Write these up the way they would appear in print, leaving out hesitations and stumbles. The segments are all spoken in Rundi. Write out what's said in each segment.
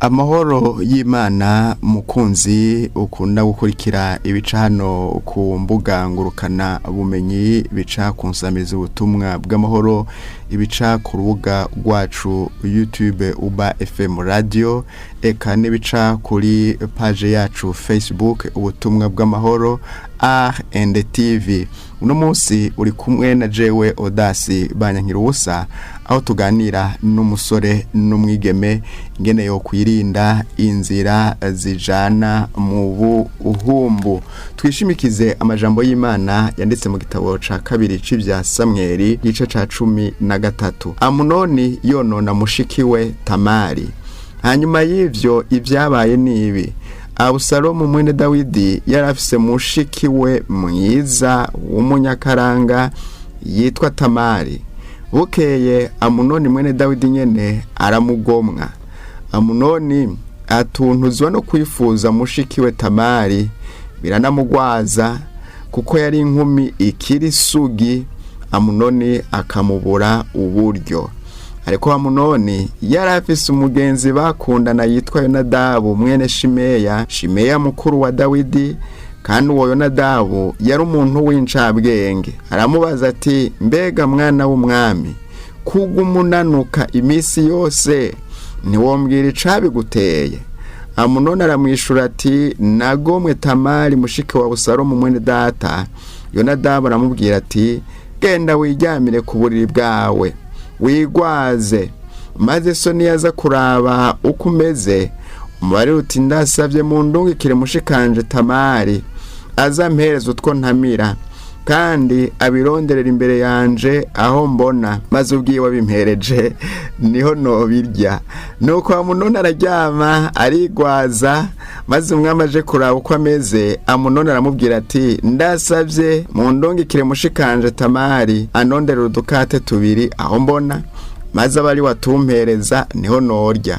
Amahoro y'Imana mukunzi ukunda gukurikira ibica hano ku mbuga ngurukana bumenyi, bica ku nsamizi ubutumwa bw'amahoro, ibica ku rubuga rwacu YouTube Uba FM Radio, eka n'ibica kuri page yacu Facebook Ubutumwa bw'Amahoro R&TV. Uno munsi uri kumwe na jewe Odasi Banyankirubusa, aho tuganira n'umusore n'umwigeme ingene yo kwirinda inzira zijana mu buhumbu. Twishimikize amajambo y'Imana yanditse mu gitabo ca kabiri c'ivya Samweli, gice ca 13. Amunoni yonona mushiki we Tamari. Hanyuma y'ivyo ibyabaye nibi: Abusalomu mwene Dawidi yari afise mushiki we mwiza w'umunyakaranga yitwa Tamari. Bukeye Amunoni mwene Dawidi nyene aramugomwa. Amunoni atuntuzwa no kwifuza mushiki we Tamari, biranamugwaza kuko yari inkumi ikiri sugi. Amunoni akamubura uburyo. Ariko Amunoni yari afise umugenzi bakundana yitwa Yonadabu mwene Shimeya, Shimeya mukuru wa Dawidi, kandi uwo Yonadabu yari umuntu w'incabwenge. Aramubaza ati: "Mbega mwana w'umwami, kugumunanuka iminsi yose, ntiwombwira icabiguteye?" Amunoni aramwishura ati: "Nagomwe Tamari mushiki wa Busalomu mwene data." Yonadabu aramubwira ati: "Genda wiryamire ku buriri bwawe, wigwaze, maze so niyaza kuraba uko umeze, umubare uti: 'Ndasabye mu ndungikire mushikanje Tamari, aza ampereza utwo ntamira, kandi abironderera imbere yanje aho mbona, maze ubwiwe abimpereje niho nobirya.'" Nuko Amunoni araryama arigwaza, maze umwami aje kuraba uko ameze, Amunoni aramubwira ati: "Ndasabye mu ndungikire mushikanje Tamari, anonderera udukate tubiri aho mbona, maze abe ari watumpereza niho norya."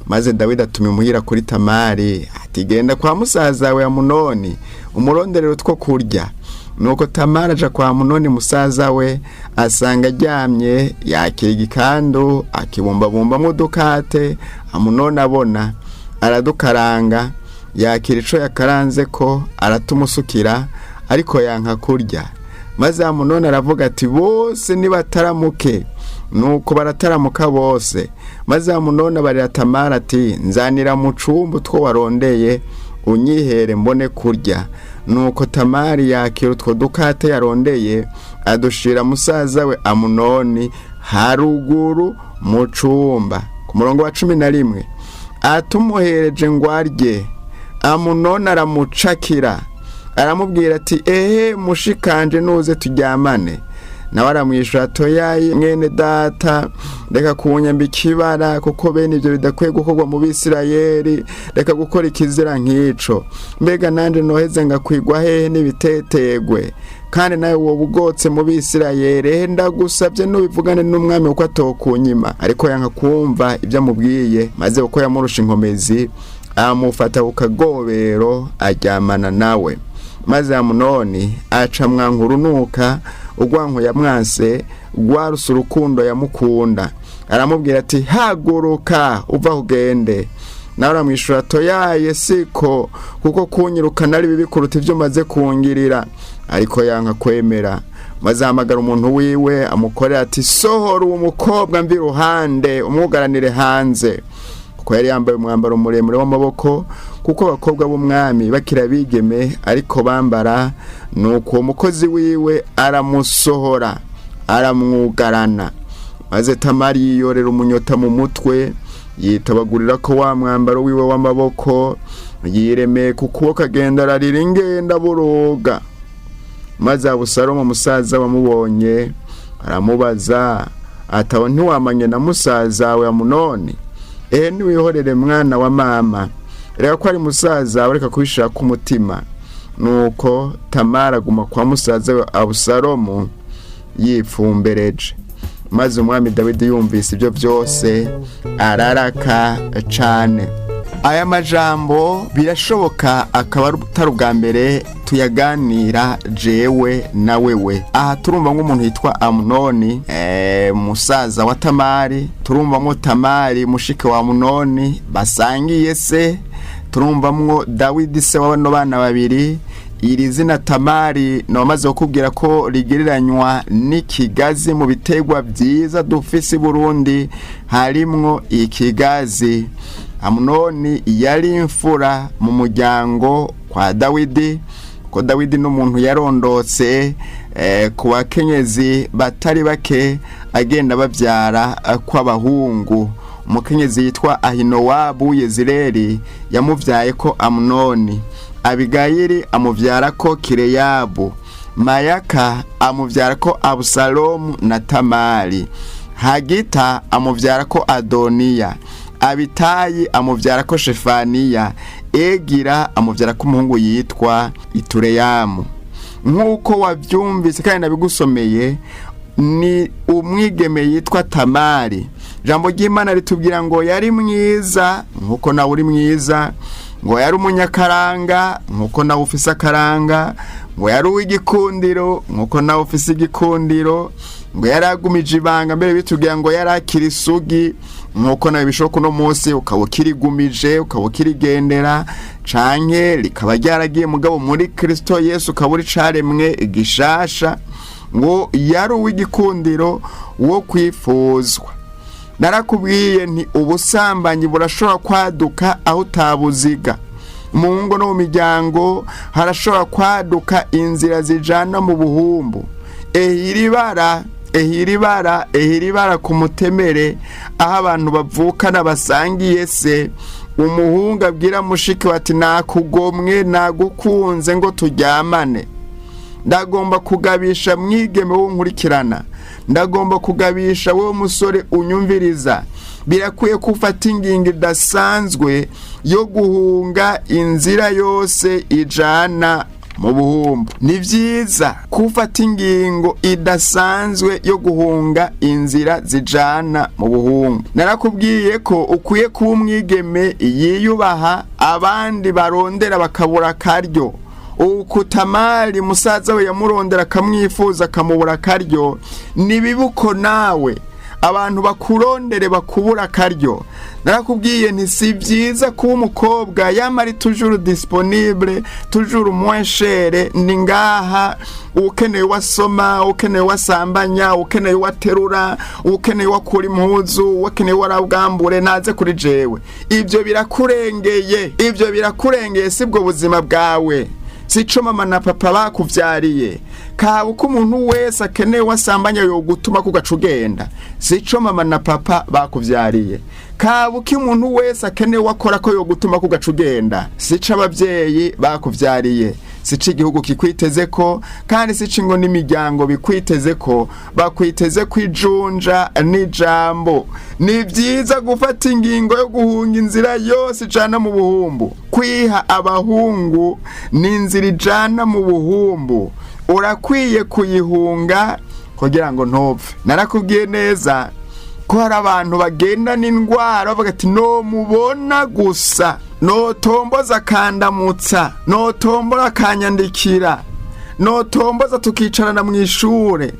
Maze Dawidi atuma imuhira kuri Tamari ati: "Genda kwa musaza we Amunoni, umuronderere utwo kurya." Nuko Tamari aja kwa Amunoni musaza we, asanga aryamye, yakira igikandu akibumbabumbamwo udukate. Amunoni abona, aradukaranga, yakira ico yakaranze ko aratumusukira, ariko yanka kurya. Maze Amunoni aravuga ati: "Bose nibataramuke." Nuko barataramuka bose. Maze Amunoni abarira Tamari ati: "Nzanira mu cumba utwo warondeye, unyihere mbone kurya." Nuko Tamari yakira utwo dukate yarondeye, adushira musaza we Amunoni haruguru mu cumba. Ku murongo wa 11: atumuhereje ngo arye, Amunoni aramucakira, aramubwira ati: "Ehe mushikanje, nuze turyamane." Nawe aramwishyura: "Toyaye mwene data, reka kunyambika ibara, kuko bene ibyo bidakwiye gukorwa mu Bisirayeli. Reka gukora ikizira nk'ico. Mbega nanje noheze ngakwigwa hehe n'ibitetegwe, kandi nawe woba ugotse mu Bisirayeli? Ehe ndagusabye, nubivugane n'umwami kuko atokunyima." Ariko yanka kumva ibyo amubwiye, maze kuko yamurusha inkomezi, amufata ku kagobero aryamana nawe. Maze Amunoni aca mwanka urunuka, urwanko yamwanse rwaruse urukundo yamukunda. Aramubwira ati: "Haguruka uva ugende." Nawe aramwishyura: "Toyaye siko, kuko kunyirukana ari bibi kuruta ibyo umaze kungirira." Ariko yanka kwemera. Maze ahamagara umuntu wiwe amukorera ati: "Sohora uwo mukobwa mvi iruhande, umwugaranire hanze," kuko yari yambaye umwambaro muremure w'amaboko, kuko abakobwa b'umwami bakira bigeme ariko bambara. Nuko uwo mukozi wiwe aramusohora, aramwugarana. Maze Tamari yiyorera umunyota mu mutwe, yitabagurira ko wa mwambaro wiwe w'amaboko, yiremeye ku kuboko, agenda ararira ingenda buruga. Maze Abusalomu musaza wamubonye aramubaza ati: "Aho ntiwamanye na musaza we Amunoni? Ehe niwihorere mwana wa mama, reka ko ari musaza, reka kubishira ku mutima." Nuko Tamara aguma kwa musaza we Abusalomu yipfumbereje. Maze umwami Dawidi yumvise ibyo byose, araraka cane. Aya majambo birashoboka akaba atari ubwa mbere Tuyaganira jewe na wewe. Aha turumva nk'umuntu yitwa Amunoni, musaza wa Tamari. Turumvamwo Tamari mushiki wa Amunoni basangiye se. Turumvamwo Dawidi se wa bano bana babiri. Iri zina Tamari namaze kukubwira ko rigereranywa n'ikigazi. Mu biterwa byiza dufise i Burundi harimwo ikigazi. Amunoni yari imfura mu muryango kwa Dawidi, ko Dawidi n'umuntu yarondotse ku bakenyezi batari bake, agenda babyara kw'abahungu. Umukenyezi yitwa Ahinowabu Yezireli yamubyaye ko Amunoni, Abigayili amubyara ko Kireyabu, Mayaka amubyara ko Abusalomu na Tamari, Hagita amubyara ko Adoniya, Abitayi amubyara ko Shefaniya, Egira amubyara ko umuhungu yitwa Itureyamu. Nk'uko wabyumvise kandi nabigusomeye, ni umwigeme yitwa Tamari. Ijambo ry'Imana ritubwira ngo yari mwiza nk'uko nawe uri mwiza, ngo yari umunyakaranga nk'uko nawe ufise akaranga, ngo yari uw'igikundiro nk'uko nawe ufise igikundiro, ngo yari agumije ibanga. Mbere bitubwira ngo yari akiri isugi nk'uko nawe bishoboka uno munsi ukaba ukirigumije, ukaba ukirigendera, canke rikaba ryaragiye, mugabo muri Kristo Yesu ukaba uri caremwe gishasha. Ngo yari uw'igikundiro wo kwifuzwa. Narakubwiye nti ubusambanyi burashobora kwaduka aho utabuziga. Mu ngo no mu miryango harashobora kwaduka inzira zijana mu buhumbu. Ehiribara, ehiribara, ehiribara ku mutemere, aho abantu bavukana basangiye se, umuhungu abwira mushiki we ati: "Nakugomwe, nagukunze, ngo turyamane." Ndagomba kugabisha mwigeme wo nkurikirana, ndagomba kugabisha wowe musore unyumviriza: birakwiye ko ufata ingingo idasanzwe yo guhunga inzira yose ijana mu buhumbu. Ni byiza ko ufata ingingo idasanzwe yo guhunga inzira zijana mu buhumbu. Narakubwiye ko ukwiye kuba umwigeme yiyubaha, abandi barondera bakabura akaryo. Uku Tamari musaza we yamurondera, akamwifuza, akamubura akaryo, ni bibuko nawe abantu bakurondere bakubura akaryo. Narakubwiye nti si byiza kuba umukobwa yamara toujours disponible, toujours moins cher. Ni ngaha ukeneye wasoma, ukeneye wasambanya, ukeneye waterura, ukeneye wakura impuzu, ukeneye warabwambure, naze kuri jewe. Ibyo birakurengeye, ibyo birakurengeye, sibwo buzima bwawe, sico mama na papa bakuvyariye. Kaba uko umuntu wese akeneye wasambanya yogutuma kugaca ugenda, sico mama na papa bakuvyariye. Kaba uko umuntu wese akeneye wakora ko yogutuma kugaca ugenda, sico abavyeyi bakuvyariye, sico igihugu kikwiteze ko, kandi sico ingo n'imiryango bikwiteze ko. Bakwiteze ko ijunja n'ijambo. Ni byiza gufata ingingo yo guhunga inzira yose ijana mu buhumbu. Kwiha abahungu ni inzira ijana mu buhumbu, urakwiye kuyihunga kugira ngo ntupfe. Narakubwiye neza ko hari abantu bagenda n'indwara bavuga ati: "No mubona gusa, notomboza akandamutsa, notombora akanyandikira, notomboza tukicarana mu ishure,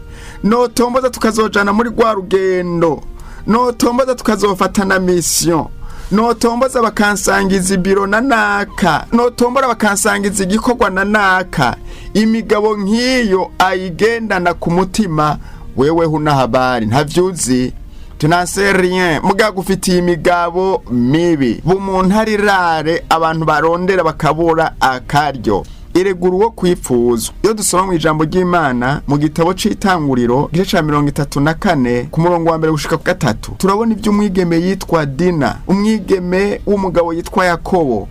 notomboza tukazojana muri rwa rugendo, notomboza tukazofatana mission, notomboza bakansangiza ibiro na naka, notombora bakansangiza igikorwa na naka." Imigabo nk'iyo ayigendana ku mutima. Wewe huna habari, ntavyuzi, tu n'en sais rien, mugabo ufitiye imigabo mibi. Bumuntu ari rare, abantu barondera bakabura akaryo. Iregura uwo kwifuzwa. Iyo dusoma mu ijambo ry'Imana mu gitabo c'Itanguriro, igice ca 34, ku murongo wa 1 gushika ku 3, turabona ivy'umwigeme yitwa Dina, umwigeme w'umugabo yitwa Yakobo.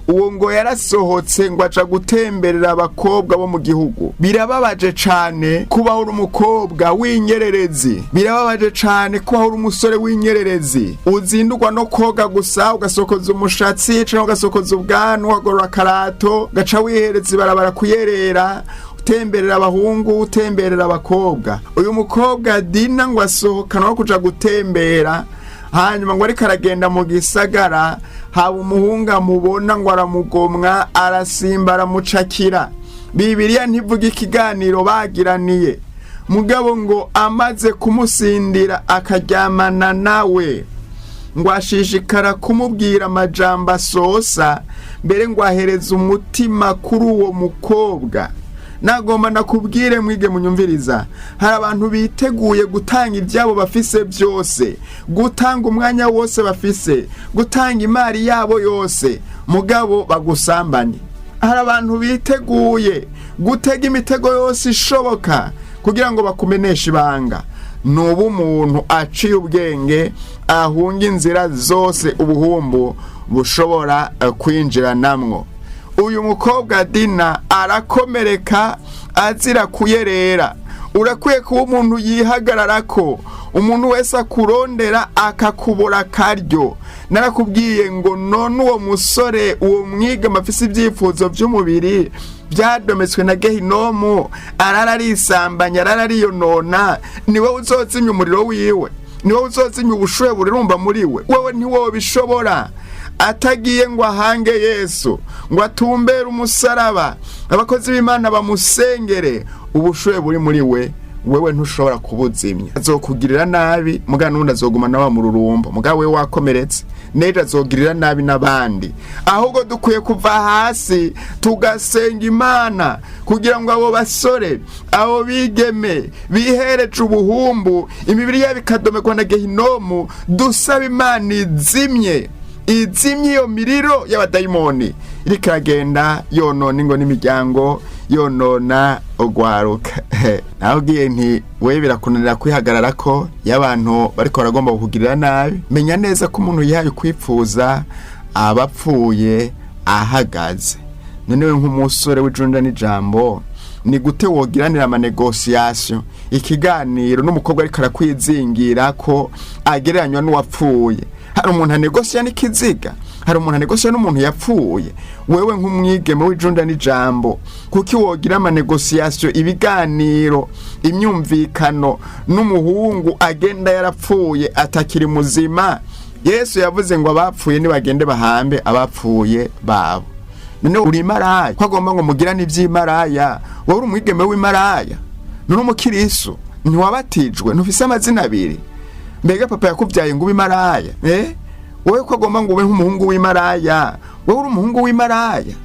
Uwo ngo yarasohotse ngo aja gutemberera abakobwa bo mu gihugu. Birababaje cane kubaho uri umukobwa w'inyererezi, birababaje cane kubaho uri umusore w'inyererezi, uzindurwa no koga gusa, ugasokoza umushatsi canke ugasokoza ubwanwa, ugagorora akarato, ugaca wihereza ibarabara kuyerera, utemberera abahungu, utemberera abakobwa. Uyu mukobwa Dina ngo asohokana no kuja gutembera. Hanyuma ngo ariko aragenda mu gisagara, haba umuhungu amubona, ngo aramugomwa, arasimba, aramucakira. Bibiliya ntivuga ikiganiro bagiraniye, mugabo ngo amaze kumusindira akaryamana nawe, ngo ashishikara kumubwira amajambo asosa, mbere ngo ahereze umutima kuri uwo mukobwa. Nagomba nakubwire mwige munyumviriza, hari abantu biteguye gutanga ibyabo bafise byose, gutanga umwanya wose bafise, gutanga imari yabo yose, mugabo bagusambanye. Hari abantu biteguye gutega imitego yose ishoboka kugira ngo bakumeneshe ibanga. Nubu umuntu aciye ubwenge ahunga inzira zose ubuhumbu bushobora kwinjiranamwo. Uyu mukobwa Dina arakomereka azira kuyerera. Urakwiye kuba umuntu yihagararako, umuntu wese akurondera akakubura akaryo. Narakubwiye ngo none uwo musore, uwo mwigeme afise ibyifuzo by'umubiri byadometswe na gehinomu, arara arisambanya, arara ariyonona, niwe uzozimya umuriro wiwe? Niwe uzozimya ubushuhe bururumba muri we? Wewe ntiwobishobora. Atagiye ngo ahange Yesu, ngo atumbere umusaraba, abakozi b'Imana bamusengere, ubushuhe buri muri we wewe ntushobora kubuzimya. Azokugirira nabi, muga n'ubundi azoguma nawe mu rurumbo, muga we wakomeretse n'ejo azogirira nabi n'abandi. Ahubwo dukwiye kuva hasi tugasenga Imana kugira ngo abo basore, abo bigeme bihereje ubuhumbu, imibiri yabo ikadomekwa na gehinomu, dusaba Imana izimye, izimye iyo miriro y'abadayimoni iriko iragenda yonona ingo n'imiryango, yonona ugwaruka. Nawe ugiye nti wewe birakunanira kwihagarara ko iyo abantu bariko baragomba kukugirira nabi. Menya neza ko umuntu yihaye kwipfuza aba apfuye ahagaze. None we nk'umusore w'ijunda n'ijambo, ni gute wogiranira ama négociations, ikiganiro n'umukobwa ariko arakwizingira ko agereranywa n'uwapfuye? Hari umuntu anegosiya n'ikiziga? Hari umuntu anegosiya n'umuntu yapfuye? Wewe nk'umwigeme w'ijunda n'ijambo, kuki wogira ama négociations, ibiganiro, imyumvikano n'umuhungu agenda yarapfuye, atakiri muzima? Yesu yavuze ngo abapfuye nibagende bahambe abapfuye babo. None uri imaraya, ko agomba ngo mugirane iby'imaraya? Wowe uri umwigeme w'imaraya. None umukirisu ntiwabatijwe, ntufise amazina abiri? Mbega papa yakubyaye ngo ube imaraya? Wowe ko agomba ngo ube nk'umuhungu w'imaraya, wowe uri umuhungu w'imaraya,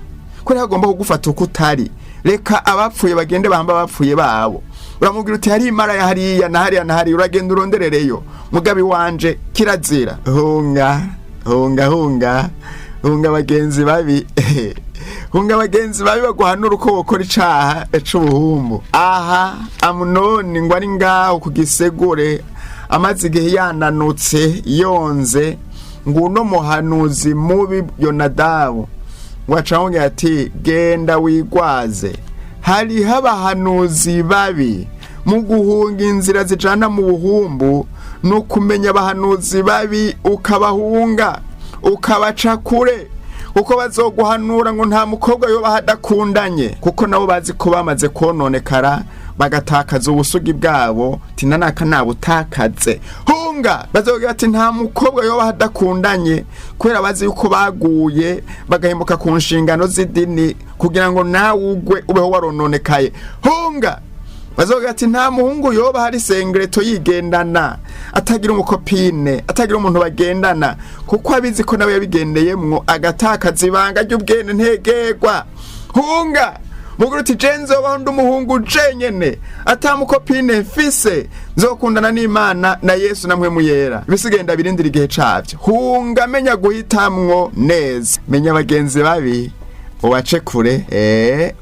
ko rero agomba kugufata uko utari? Reka abapfuye bagende bahamba abapfuye babo. Uramubwira uti hari imaraya hariya na hariya na hariya, uragenda uronderereyo, mugabi wanje kirazira. Hunga, hunga, hunga, hunga abagenzi babi, hunga abagenzi babi baguhanura uko wokora icaha c'ubuhumbu. Aha Amunoni ngo ari ngaho ku gisegure, amaze igihe yananutse yonze, nguno muhanuzi mubi Yonadabu ngo acamubwira ati: "Genda wigwaze." Hariho abahanuzi babi. Mu guhunga inzira zijana mu buhumbu ni ukumenya abahanuzi babi, ukabahunga, ukabaca kure, kuko bazoguhanura ngo nta mukobwa yoba adakundanye, kuko nabo bazi ko bamaze kononekara, bagatakaza ubusugi bwabo, tina naka nabutakaze. Hunga! Bazogira ati nta mukobwa yoba adakundanye, kubera bazi yuko baguye, bagahembuka ku nshingano z'idini kugira ngo nawe ugwe, ubeho warononekaye. Hunga! Bazogira ati nta muhungu yoba hari sengreto yigendana, atagira umu copine, atagira umuntu bagendana, kuko abizi ko nawe yabigendeyemwo agatakaza ibanga ry'ubwene ntegerwa. Hunga! Mugira uti: "Je nzobaho ndi umuhungu jenyene, ata mu copine mfise, nzokundana n'Imana na Yesu namwe muyera, ibisigaye ndabirindira igihe cavyo." Hunga! Menya guhitamwo neza, menya abagenzi babi ubace kure.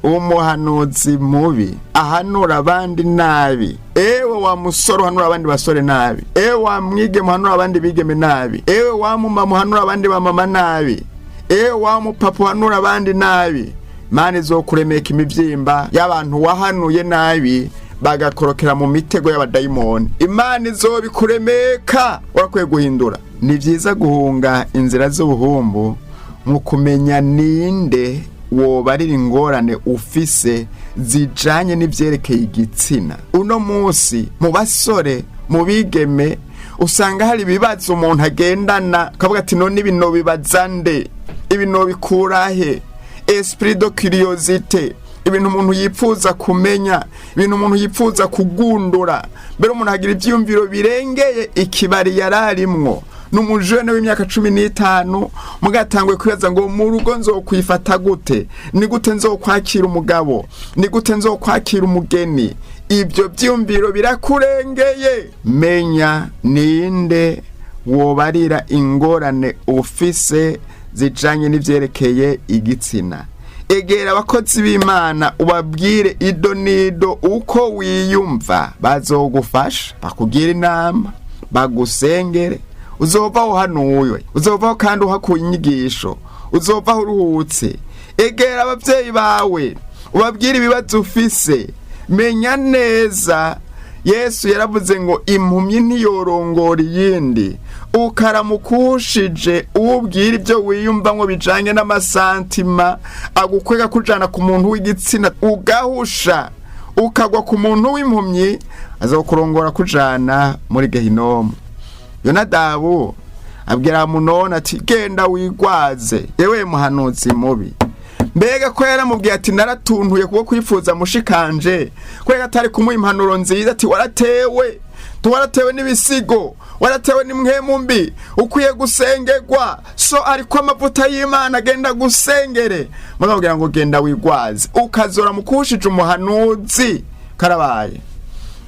Umuhanuzi mubi ahanura abandi nabi. Ewe wa musore uhanura abandi basore nabi, ewe wa mwigeme uhanura abandi bigeme nabi, ewe wa mumama uhanura abandi bamama nabi, ewe wa mupapa uhanura abandi nabi, Mana izokuremeka imivyimba y'abantu wahanuye nabi bagakorokera mu mitego y'abadayimoni. Imana izobikuremeka. Urakwiye guhindura. Ni byiza guhunga inzira z'ubuhumbu mu kumenya ninde wobarira ingorane ufise zijanye n'ivyerekeye igitsina. Uno munsi mu basore, mu bigeme, usanga hari ibibazo umuntu agendana akavuga ati: "None ibi nobibaza nde? Ibi nobikura he?" Esprit de curiosité. Ibintu umuntu yipfuza kumenya, ibintu umuntu yipfuza kugundura. Mbere umuntu agira ibyiyumviro birengeye ikibari yararimwo. Ni umujene w'imyaka 15, mugatanguye kwibaza ngo mu rugo nzokwifata gute, ni gute nzokwakira umugabo, ni gute nzokwakira umugeni. Ibyo byiyumviro birakurengeye. Menya ninde wobarira ingorane ufise zijanye n'ivyerekeye igitsina. Egera abakozi b'Imana, ubabwire ido nido uko wiyumva. Bazogufasha, bakugira inama, bagusengere. Uzovaho uhanuwe, uzovaho kandi uhakuye inyigisho, uzovaho uruhutse. Egera ababyeyi bawe, ubabwire ibibazo ufise. Menya neza, Yesu yaravuze ngo impumyi ntiyorongora iyindi. Ukaramukushije uwubwira ibyo wiyumva ngo bijanye n'amasantima agukwega kujana ku muntu w'igitsina, ugahusha ukagwa ku muntu w'impumyi, azokurongora kujana muri Gehinomu. Yonadabu abwira Amunoni ati: "Genda wigwaze, yewe muhanuzi mubi." Mbega ko yaramubwiye ati: "Naratuntuye kuko kwifuza mushikanje," kubera atari kumuha impanuro nziza ati: "Waratewe, waratewe n'ibisigo, waratewe n'imwemu mbi, ukwiye gusengerwa, so ariko amavuta y'Imana, agenda gusengere." Mugabwira ngo: "Genda wigwaze," ukazora mukushije umuhanuzi. Karabaye.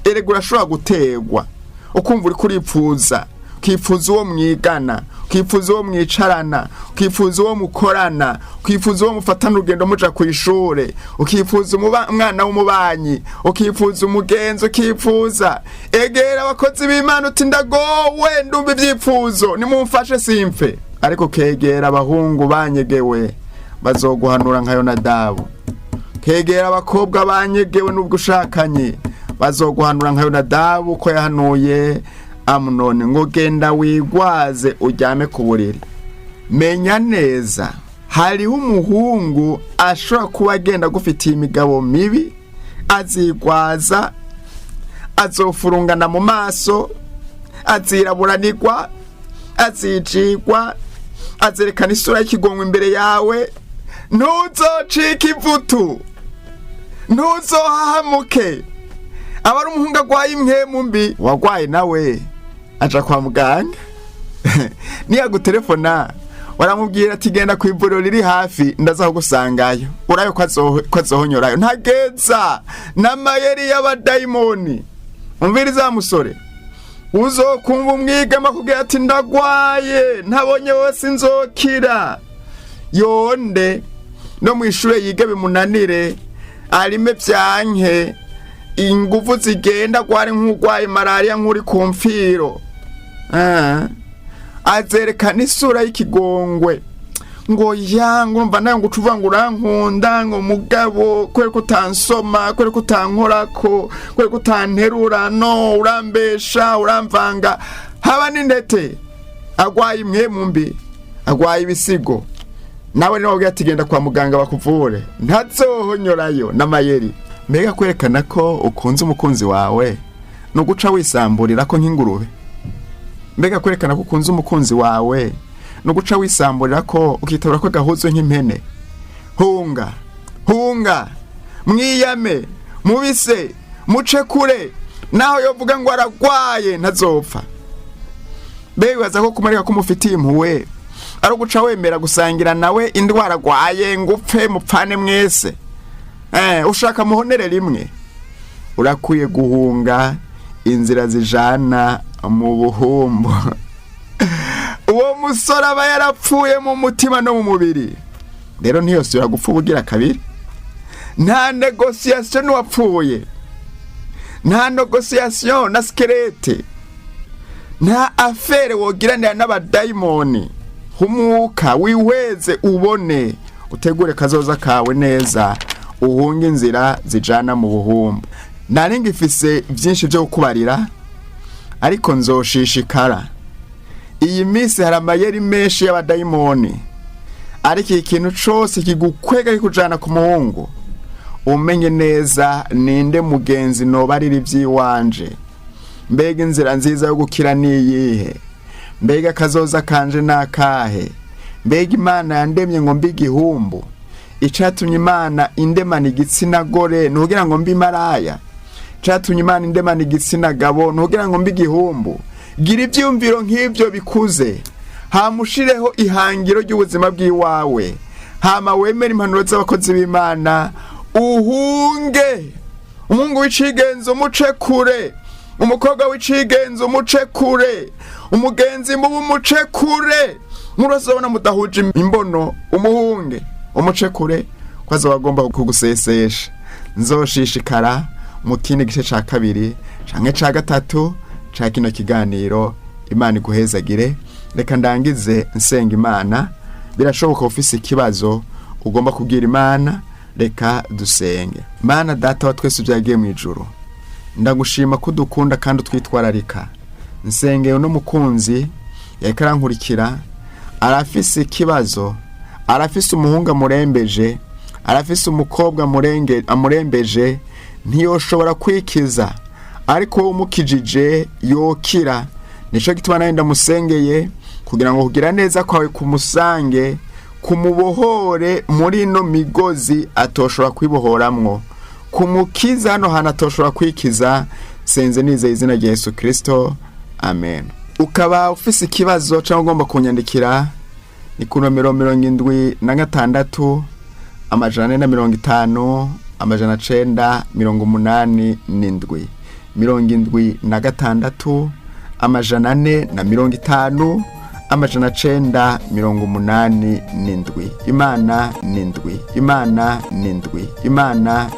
Erega urashobora gutegwa ukumva uri kuripfuza, ukifuza uwo mwigana, ukifuza uwo mwicarana, ukifuza uwo mukorana, ukifuza uwo mufatana urugendo muja ku ishure, ukifuza umwana w'umubanyi, ukifuza umugenzi, ukifuza. Egera abakozi b'Imana uti: "Ndagowe, ndumva ivyipfuzo, nimumfashe simfe." Ariko kegera abahungu banyegewe, bazoguhanura nka Yonadabu. Kegera abakobwa banyegewe n'ubwo ushakanye, bazoguhanura nka Yonadabu, ko yahanuye Amunoni ngo: "Genda wigwaze, uryame ku buriri." Menya neza, hariho umuhungu ashobora kuba agenda agufitiye imigabo mibi. Azigwaza, azofurungana mu maso, aziraburanirwa, azijigwa, azerekana isura y'ikigongwe imbere yawe. Ntuzocike ivutu, ntuzohahamuke. Aba ari umuhungu agwaye impwemu mbi. Wagwaye nawe aja kwa muganga, niyagutelefona waramubwira ati: "Genda ku ivuriro riri hafi, ndaza kugusangayo." Urabe ko azohonyorayo. Ntageza n'amayeri y'abadayimoni. Umviriza musore, uzokumva umwigama akubwira ati: "Ndagwaye, ntabonye wose nzokira." Yonde no mu ishure yige bimunanire, arime vyanke, inguvu zigenda, gwari nk'urwaye malariya, nk'uri ku mfiro. Azerekana isura y'ikigongwe ngo yanga urumva nawe ngo uca ngo urankunda, ngo mugabo kubera ko utansoma, kubera ko utankorako, kubera ko utanterura, no urambesha, uramvanga, haba n'intete. Agwaye imwemu mbi, agwaye ibisigo. Nawe niwe wabwira ati: "Genda kwa muganga bakuvure," ntazohonyorayo n'amayeri. Mbega kwerekana ko ukunze umukunzi wawe ni uguca wisamburira ko nk'ingurube? Mbega kwerekana ko ukunze umukunzi wawe ni uguca wisamburira ko ukitabura ko gahuzu nk'impene? Hunga, hunga, mwiyame, mubise, muce kure. Naho yovuga ngo aragwaye, ntazopfa. Mbega wibaza ko kumwereka ko umufitiye impuhwe ari uguca wemera gusangira nawe indwara agwaye, ngo upfe mupfane mwese? Ushaka muhonere rimwe. Urakwiye guhunga inzira zijana mu buhumbu. Uwo musore aba yarapfuye mu mutima no mu mubiri, rero ntiyosubira gupfa ubugira kabiri. Nta négociation n'uwapfuye, nta négociation na squelette, nta affaire wogiranira n'abadayimoni. Humuka, wihweze, ubone utegure kazoza kawe neza, uhunge inzira zijana mu buhumbu. Nari ngifise byinshi byo kukubarira, ariko nzoshishikara. Iyi minsi hari amayeri menshi y'abadayimoni, ariko ikintu cose kigukwega kikujana ku muhungu, umenye neza ninde mugenzi nobarira ivy'iwanje. Mbega inzira nziza yo gukira niyihe? Mbega kazoza kanje nakahe? Mbega Imana yandemye ngo mbe igihumbu? Icatumye Imana indemana igitsina gore ntugira ngo mbe imaraya. Icatumye Imana indemana igitsina gabo ntugira ngo mbe igihumbu. Gira ibyumviro nk'ibyo bikuze, hamushireho ihangiro ry'ubuzima bw'iwawe, hama wemere impanuro z'abakozi b'Imana, uhunge umuhungu w'icigenzo umuce kure, umukobwa w'icigenzo umuce kure, umugenzi mubi umuce kure. Murazobona mudahuje imbono, umuhunge umuce kure, ko azoba agomba kugusesesha. Nzoshishikara mu kindi gice ca kabiri canke ca gatatu ca kino kiganiro. Imana iguhezagire. Reka ndangize nsenga Imana. Birashoboka ufise ikibazo ugomba kubwira Imana. Reka dusenge. Mana Data wa twese ubyagiye mu ijuru, ndagushima ko udukunda kandi utwitwararika. Nsengeye uno mukunzi yariko arankurikira, arafise ikibazo, arafise umuhungu amurembeje, arafise umukobwa amurembeje, ntiyoshobora kwikiza, ariko wowe umukijije yokira. Nico gituma nawe ndamusengeye kugira ngo kugira neza kwawe kumusange, kumubohore muri ino migozi atoshobora kwibohoramwo, kumukiza hano hantu atoshobora kwikiza. Senze nizeye izina rya Yesu Kristo, amen. Ukaba ufise ikibazo cyangwa ugomba kunyandikira, ni ku nomero 76 450 987, 76 450 987. Imana n'indwi, Imana n'indwi, Imana.